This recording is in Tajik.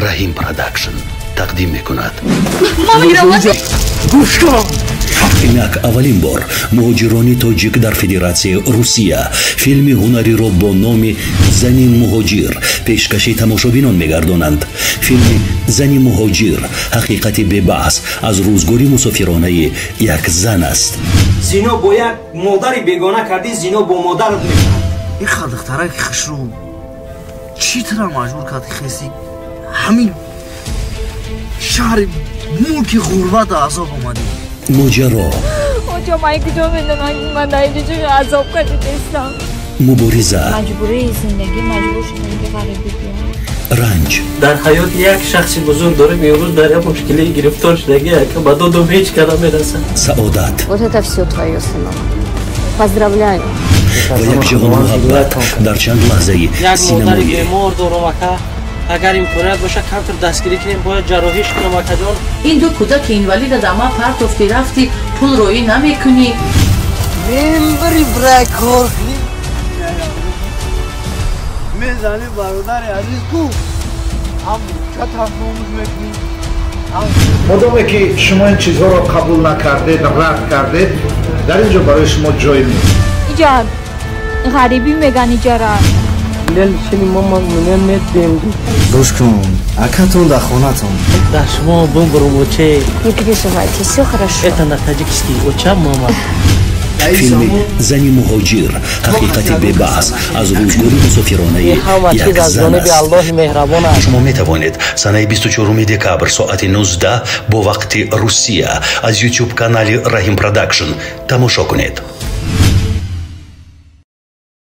Раҳим Продакшн тақдим мекунад. Гӯш кун. Инак аввалин бор муҳоҷирони тоҷик дар Федератсияи Русия филми ҳунариро бо номи «Зани муҳоҷир» пешкаши тамошобинон мегардонанд. Филми «Зани муҳоҷир» ҳақиқати бебаҳс аз рӯзгори мусофиронаи як зан аст. Зино бо як модари бегона кардӣ, зино бо модарат мекунад. Ин духтараки хушрӯ чӣ тура маҷбур кард, хеси ҳамин шаҳри мулки ғурбату азоб омадӣ? Моҷаро. Оҷо, ман куҷо медонам, ки ман дар инҷо чӣ азоб кашидастам? Мубориза. Маҷбурии зиндагӣ маҷбур шудам, ки ғарибӣ биём. Ранҷ. Дар ҳаёт як шахси бузург дорем, имрӯз дар як мушкилӣ гирифтор шудагӣ, ака, ба додум ҳеҷ кара мерасад. Саодат. Вот это все твое, сынок, поздравляю. Ва як ҷаҳон муҳаббат дар чанд лаҳзаи Як модари синамоӣ. бемор дорам, ака, агар имконият боша, камтар дастгирӣ кунем, бояд ҷарроҳиш кунам, акаҷон. Ин ду кӯдаки инвалида да ман партофти, рафти, пул роӣ намекунӣ. Мембари брай кор кунӣ, мезани, бародари азиз, ку ҳам чатам номуз мекунӣ. Модоме ки шумо ин чизҳоро қабул накардед, рад кардед, дар ин ҷо барои шумо ҷой нест. Иҷа ғарибӣ меган иҷара. Гӯш кун, акатон дар хонатон. Дар шумо бумбурум, оче. Не переживайте, все хорошо. Это на таджикский оча, мама. Филми «Зани муҳоҷир» ҳақиқати бебаҳс аз рӯзгори мусофиронаи Ҳама чиз як аз зан ҷониби аст. Аллоҳи меҳрабон аст. Шумо метавонед санаи 24 декабр соати 19 бо вақти Русия аз YouTube канали Раҳим Продакшн тамошо кунед.